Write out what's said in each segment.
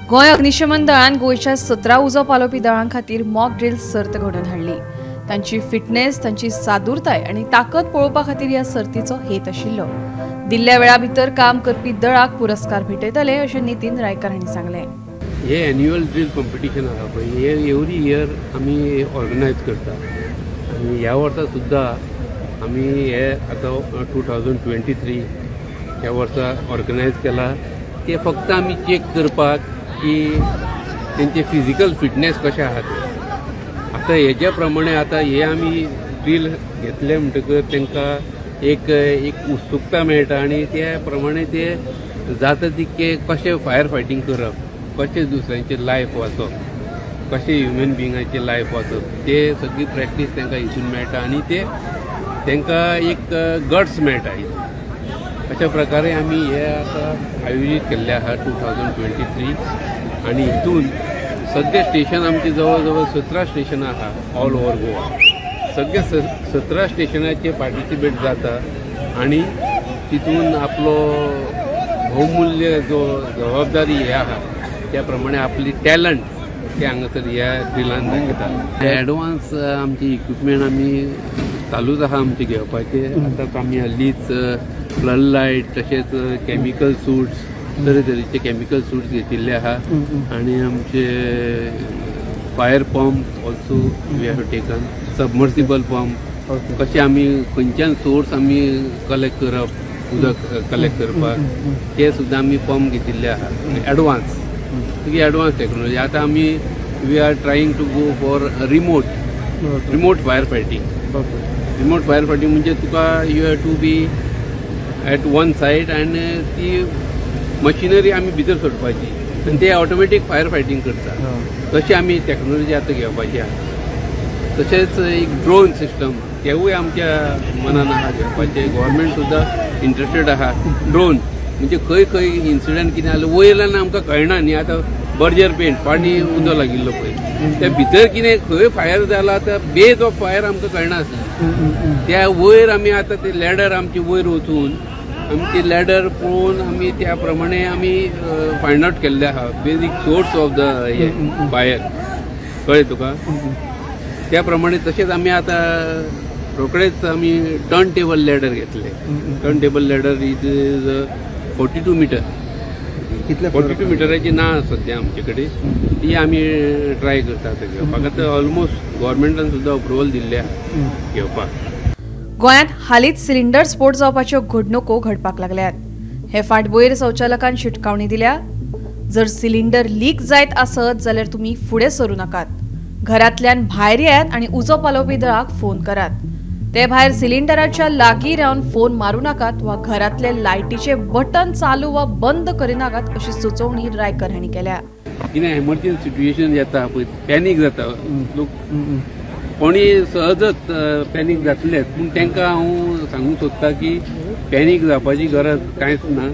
गोंय अग्निशमन दळान गोंयच्या 17 उजो पालोवपी दळां खातीर मॉक ड्रील सर्त घडोवन हाडली. तांची फिटनेस, तांची सादूरताय आनी ताकद पळोवपा खातीर ह्या सर्तीचो हेत आशिल्लो. दिल्ल्या वेळा भितर काम करपी दळाक पुरस्कार भेटयतले अशें नितीन रायकर हांणी सांगलें. हे एन्युअल ड्रील कॉम्पिटिशन आसा पळय, हे एवरी इयर आमी ऑर्गनायज करता आनी ह्या वर्सा सुद्दां आमी हे आतां 2023 ह्या वर्सा ऑर्गनायज केला. ते फक्त आमी चॅक करपाक की तेंचे फिजिकल फिटनेस कशें आहा तें. आतां हेज्या प्रमाणे आतां हे आमी ड्रील घेतले म्हणटकर तांकां एक एक उत्सुकता मेळटा आनी त्या प्रमाणे ते जाता तितके कशें फायर फायटींग करप, कशें दुसऱ्यांचे लायफ वाचप, कशें ह्युमन बिंगाचे लायफ वाचप, ते सगळी प्रॅक्टीस तांकां हितून मेळटा आनी ते तांकां एक गट्स मेळटा हितून. अशा प्रकारे आमी हे आतां आयोजीत केल्ले आहा 2023 आनी हितून सगळे स्टेशन आमचे जवळ जवळ 17 स्टेशनां आहा ऑल ओवर गोवा. सगळे 17 स्टेशनाचे पार्टिसिपेट जाता आनी तितून आपलो बहुमूल्य जो जबाबदारी हे आहा त्या प्रमाणे आपली टॅलंट ते हांगासर ह्या ड्रिलान दाखयता. एडवान्स आमची इक्विपमेंट आमी चालूच आहा आमचे घेवपाचे. आतांच आमी हल्लीच फ्लड लायट तशेंच कॅमिकल सुट्स, तरेतरेचे कॅमिकल सुट्स घेतिल्ले आहा आनी आमचे fire pump also we have taken, submersible pump. कशें आमी खंयच्यान सोर्स आमी कलेक्ट करप, उदक कलेक्ट करपाक, ते सुद्दां आमी पंप घेतिल्ले आहा. एडवान्स, सगळी एडवान्स टेक्नॉलॉजी. आतां आमी we are trying to go for remote fire fighting. Remote fire fighting म्हणजे तुका you have to be at one side and ती मशिनरी आमी भितर सोडपाची आनी ते ऑटोमॅटीक फायर फायटींग करता. तशी आमी टॅक्नोलॉजी आतां घेवपाची आहा. तशेंच एक ड्रोन सिस्टम, तेवूय आमच्या मनान आहा घेवपाचें. गव्हर्मेंट सुद्दां इंट्रस्टेड आहा. ड्रोन म्हणजे खंय खंय इन्सिडंट कितें जालें वयल्यान आमकां कळना न्ही. आतां बर्जर पेंट फाटीं उदक लागिल्लो पळय, त्या भितर कितें खंय फायर जाला, त्या बेज ऑफ फायर आमकां कळना आसलें. त्या वयर आमी आतां ते लॅडर आमची वयर वचून आमी ती लॅडर पळोवन आमी त्या प्रमाणे आमी फायंड आउट केल्ले आहा बेजीक सोर्स ऑफ the हे फायर, कळ्ळें तुका? त्या प्रमाणे तशेंच आमी आतां रोखडेच आमी टर्न टेबल लॅडर घेतले. Turn table ladder is 42 meter. कितले? 42 मिटराची ना सद्या आमचे कडेन, ती आमी ट्राय करता आतां घेवपाक. आतां ऑलमोस्ट गव्हर्मेंटान सुद्दां अप्रुवल दिल्लें आहा घेवपाक. गोंयांत हालींच सिलिंडर स्फोट जावपाच्यो घडणुको घडपाक लागल्यात. हे फाटभुंयेर संचालकान शिटकावणी दिल्या, जर सिलिंडर लीक जायत आसत जाल्यार तुमी फुडें सरूं नाकात. घरांतल्यान भायर येयात आनी उजो पालोवपी दळाक फोन करात. ते भायर सिलिंडराच्या लागीं रावन फोन मारूं नाकात वा घरांतले लायटीचे बटन चालू वा बंद करिनाकात अशी सुचोवणी रायकर हांणी केल्या. कितें एमर्जन्सी सिट्युएशन येता पळय, पॅनीक जाता लोक, कोणी सहजच पॅनीक जातलेच. पूण तांकां हांव सांगूंक सोदता की पॅनीक जावपाची गरज कांयच ना.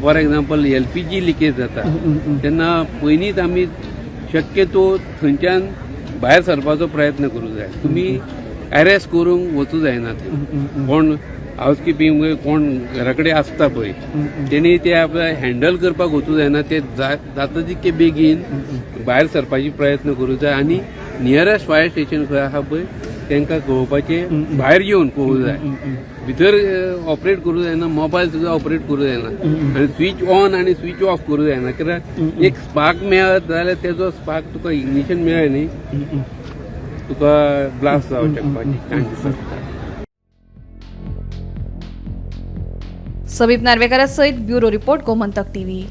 फॉर एग्जाम्पल, एलपीजी लिकेज जाता तेन्ना पयलींच आमी शक्यतो थंयच्यान भायर सरपाचो प्रयत्न करूंक जाय. तुमी अरेस्ट करूंक वचूं जायना थंय. कोण हावस किपिंग, कोण घरा कडेन आसता पळय, तेणी ते आपल्या हँडल करपाक वचूं जायना. ते जाता तितके बेगीन भायर सरपाची प्रयत्न करूं जाय आनी नियरेस्ट फायर स्टेशन खंय आहा पळय तांकां कळोवपाचें, भायर येवन पळोवंक जाय. भितर ऑपरेट करूं जायना, मोबायल सुद्दां ऑपरेट करूं जायना आनी स्विच ऑन आनी स्विच ऑफ करूं जायना, कित्याक एक स्पार्क मेळत जाल्यार तेजो स्पार्क तुका इग्निशन मेळ्ळें न्ही, तुका ब्लास्ट जावंक शकपाची चान्सीस आसता. समीप नार्वेकरा सयत ब्युरो रिपोर्ट, गोमंतक टीव्ही.